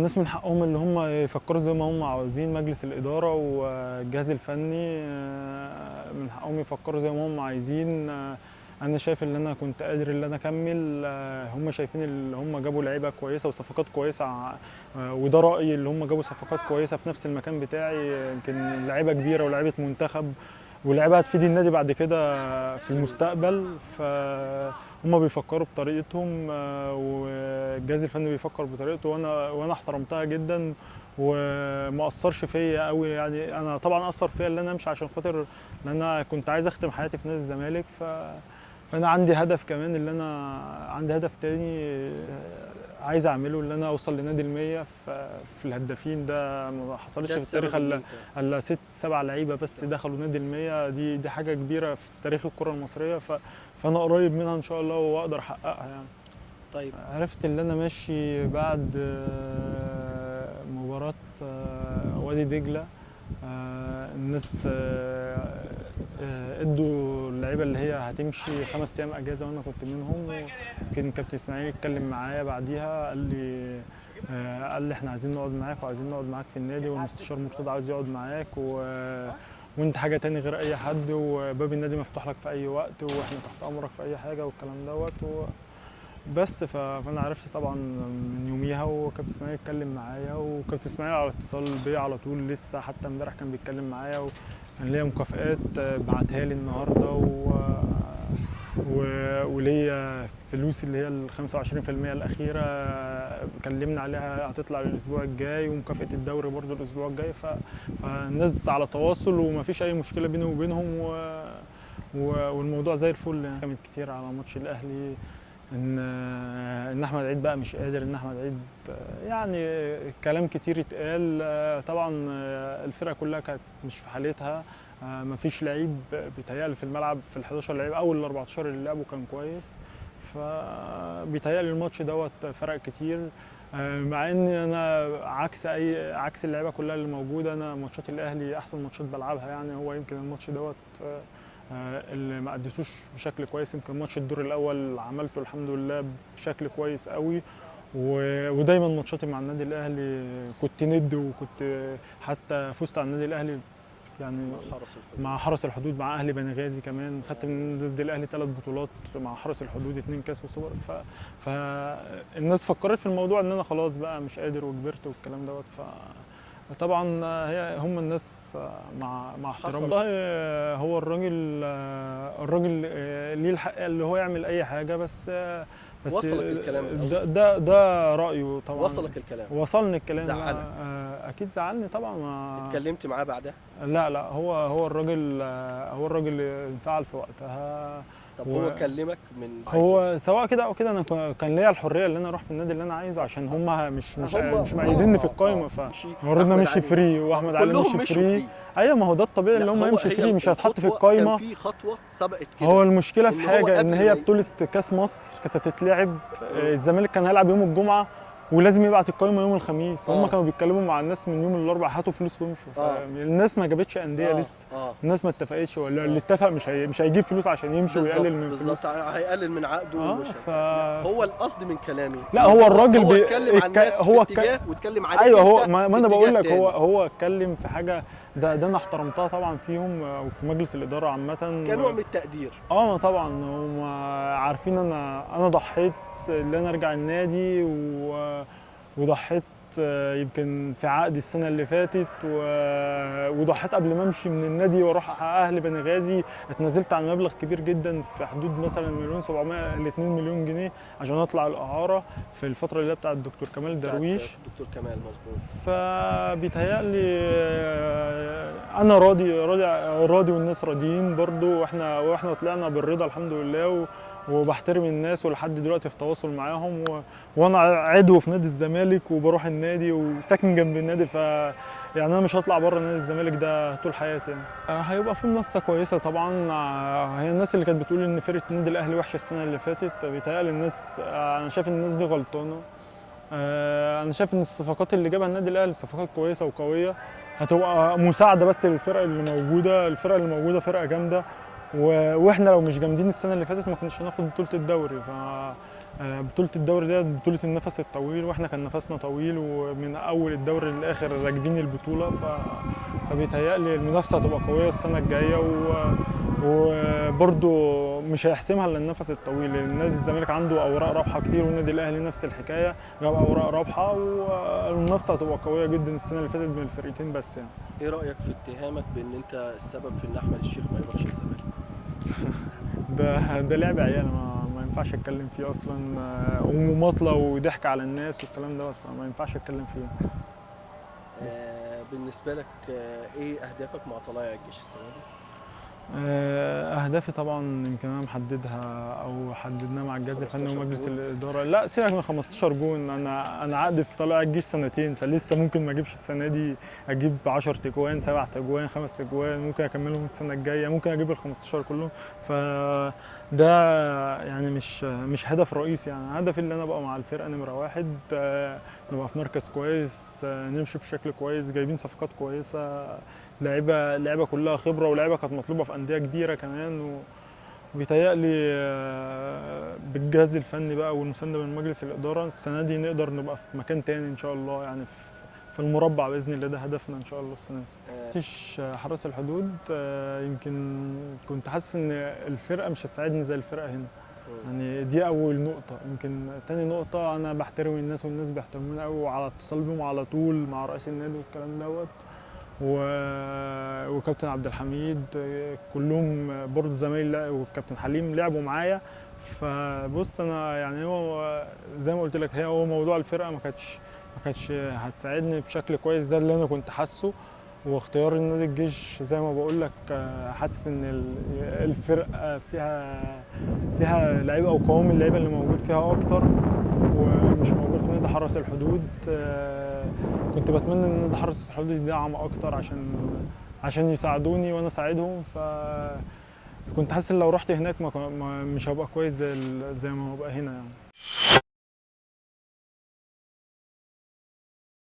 الناس من حقهم اللي هم يفكروا زي ما هم عاوزين، مجلس الإدارة والجهاز الفني من حقهم يفكروا زي ما هم عايزين. أنا شايف إن أنا كنت قادر إن أنا أكمل، هم شايفين إن هم جابوا لعيبة كويسة وصفقات كويسة، وده رأيي اللي هم جابوا صفقات كويسة في نفس المكان بتاعي، يمكن لعيبة كبيرة ولاعيبة منتخب ولعيبة هتفيد النادي بعد كده في المستقبل. فهم بيفكروا بطريقتهم والجهاز الفني بيفكر بطريقته، وانا احترمتها جدا وما اثرش فيا قوي. يعني انا طبعا اثر فيا ان انا امشي عشان خاطر ان انا كنت عايز اختم حياتي في نادي الزمالك. فانا عندي هدف كمان، اللي انا عندي هدف تاني عايز اعمله، اللي انا اوصل لنادي المية في الهدافين. ده ما حصلش في التاريخ الا 6 7 لعيبة بس دخلوا نادي المية، دي حاجة كبيرة في تاريخ الكره المصرية. فانا قريب منها ان شاء الله واقدر احققها يعني. طيب عرفت اللي انا ماشي بعد مباراة وادي دجله، الناس ادوا اللعيبة اللي هي هتمشي 5 ايام اجازه وانا كنت منهم. يمكن كابتن اسماعيل اتكلم معايا بعديها، قال لي احنا عايزين نقعد معاك وعايزين نقعد معاك في النادي، والمستشار مرتضى عايز يقعد معاك، وانت حاجة تاني غير اي حد، وباب النادي مفتوح لك في اي وقت، واحنا تحت امرك في اي حاجة والكلام دوت بس. فانا عرفت طبعا من يوميها، وكابتن اسماعيل اتكلم معايا، وكابتن اسماعيل على اتصال بيا على طول لسه، حتى امبارح كان بيتكلم معايا وكان ليا مكافآت بعتها لي النهارده، وليا فلوس اللي هي ال 25% الاخيرة كلمنا عليها هتطلع الاسبوع الجاي، ومكافاه الدوري برضو الاسبوع الجاي. فالناس على تواصل ومفيش اي مشكلة بيني وبينهم، والموضوع زي الفل يعني. كانت كتير على ماتش الاهلي ان احمد عيد بقى مش قادر، ان احمد عيد يعني كلام كتير اتقال. طبعا الفرقة كلها كانت مش في حالتها، مفيش لعيب بيتهيألي في الملعب في ال 11 لعيب او ال 14 اللي لعبوا كان كويس. فبيتهيألي الماتش دوت فرق كتير، مع ان انا عكس اللعيبة كلها اللي موجودة. انا ماتشات الاهلي احسن ماتشات بلعبها يعني، هو يمكن الماتش دوت اللي ما اديتوش بشكل كويس. يمكن ماتش الدور الاول عملته الحمد لله بشكل كويس قوي، ودايما ماتشاتي مع النادي الاهلي كنت ند، وكنت حتى فزت على النادي الاهلي يعني مع حرس الحدود، مع اهلي بنغازي كمان خدت من ضد الاهلي 3 بطولات مع حرس الحدود، 2 كاس وسوبر. فالناس فكرت في الموضوع ان انا خلاص بقى مش قادر وكبرت والكلام دوت. طبعا هي هم الناس مع احترام. والله هو الراجل ليه الحق اللي هو يعمل اي حاجة، بس وصلك الكلام ده رايه طبعا. وصلك الكلام، وصلني الكلام. زعلك؟ اكيد زعلني طبعا. اتكلمت معاه بعدها؟ لا هو الراجل انفعل في وقتها. طب هو كلمك من هو سواء كده او كده، انا كان ليا الحرية اللي انا اروح في النادي اللي انا عايزه، عشان هم مش مقيديني في القايمة. فمرتضى مشي free، واحمد علي مشي free. ايوه، ما هو ده الطبيعي اللي هم يمشي free، مش هيتحط في القايمة. كان في خطوة سبقت كده. هو المشكلة في حاجة، ان هي بطوله كاس مصر كانت هتتلعب، الزمالك كان هيلعب يوم الجمعة ولازم يبعت القايمة يوم الخميس. هم كانوا بيتكلموا مع الناس من يوم الاربعاء هاتوا فلوس وامشوا. فالناس ما جابتش اندية لسه، الناس ما اتفقتش، ولا اللي اتفق مش هيجيب فلوس عشان يمشي ويقلل من فلوس. بالظبط، هيقلل من عقده. هو القصد من كلامي، لا هو الراجل هو اتكلم عن الناس في اتجاه واتكلم عن ايوه. هو ما انا بقول لك هو اتكلم في حاجة ده انا احترمتها طبعا فيهم وفي مجلس الادارة عامة، كنوع من التقدير. طبعا هم عارفين انا ضحيت ان انا ارجع النادي، وضحيت يمكن في عقدي السنة اللي فاتت، وضحيت قبل ما امشي من النادي واروح اهلي بنغازي، اتنازلت عن مبلغ كبير جدا في حدود مثلا 1,700,000 ل 2 مليون جنيه عشان اطلع الاعارة في الفترة اللي بتاعه الدكتور كمال درويش. الدكتور كمال، مظبوط. فبيتهيألي انا راضي راضي راضي، والناس راضيين برضو، واحنا طلعنا بالرضا الحمد لله، وبحترم الناس ولحد دلوقتي في تواصل معاهم، وانا عضو في نادي الزمالك وبروح النادي وساكن جنب النادي، ف يعني انا مش هطلع بره نادي الزمالك ده طول حياتي يعني. هيبقى في منافسه كويسة طبعا. هي الناس اللي كانت بتقول ان فرقه النادي الاهلي وحشة السنة اللي فاتت، بيتهيألي الناس، انا شايف ان الناس دي غلطانة. انا شايف ان الصفقات اللي جابها النادي الاهلي صفقات كويسة وقويه، هتبقى مساعدة بس للفرق اللي موجودة. الفرق اللي موجودة فرقه جامدة، واحنا لو مش جامدين السنة اللي فاتت ما كناش هناخد بطوله الدوري. بطولة الدوري ديت بطولة النفس الطويل، واحنا كان نفسنا طويل ومن اول الدوري للاخر راكبين البطولة، فبيتهيألي المنافسة هتبقى قوية السنة الجاية، وبرده مش هيحسمها الا النفس الطويل، لان نادي الزمالك عنده اوراق رابحة كتير، والنادي الاهلي نفس الحكاية جاب اوراق رابحة، والمنافسة هتبقى قوية جدا السنة اللي فاتت بين الفرقتين بس يعني. ايه رأيك في اتهامك بان انت السبب في ان احمد الشيخ ما يروحش الزمالك؟ ده لعب عيال، ما ينفعش اتكلم فيه اصلا، ومماطله وضحك على الناس والكلام دوت، فما ينفعش اتكلم فيه. بس بالنسبة لك ايه اهدافك مع طلائع الجيش السنة دي؟ اهدافي طبعا يمكن انا محددها او حددناها مع الجهاز الفني ومجلس الادارة. لا سيبك من 15 جون، انا عقدي في طلائع الجيش سنتين، فلسه ممكن ما اجيبش السنة دي، اجيب 10 تجوان، 7 تجوان، 5 تجوان، ممكن اكملهم السنة الجاية، ممكن اجيب ال 15 كلهم، فده يعني مش هدف رئيسي يعني. هدفي اللي انا ابقى مع الفرقة نمره 1، نبقى في مركز كويس، نمشي بشكل كويس، جايبين صفقات كويسة، لعيبة كلها خبره، ولعيبة كانت مطلوبه في اندية كبيرة كمان، وبيتهيألي بالجهاز الفني بقى والمسانده من مجلس الادارة السنة دي نقدر نبقى في مكان تاني ان شاء الله، يعني في المربع باذن الله، ده هدفنا ان شاء الله السنة دي. مش حرس الحدود، يمكن كنت حاسس ان الفرقة مش هتساعدني زي الفرقة هنا، يعني دي اول نقطة. يمكن تاني نقطة، انا بحترم الناس والناس بيحترموني قوي، وعلى اتصال بيهم على طول مع رئيس النادي والكلام دوت، وكابتن عبد الحميد، كلهم برضه زمايلي، والكابتن حليم لعبوا معايا. فبص انا يعني هو زي ما قلت لك، هو موضوع الفرقة ما كانتش هتساعدني بشكل كويس، ده اللي انا كنت حاسه. واختيار النادي الجيش زي ما بقول لك، حاسس ان الفرقة فيها لعيبة او قوام اللعيبة اللي موجود فيها اكتر، ومش موجود في نادي حرس الحدود. كنت بتمنى ان نادي حرس الحدود يدعم اكتر عشان يساعدوني وانا اساعدهم، فكنت حاسس ان لو رحت هناك مش هبقى كويس زي ما هبقى هنا يعني.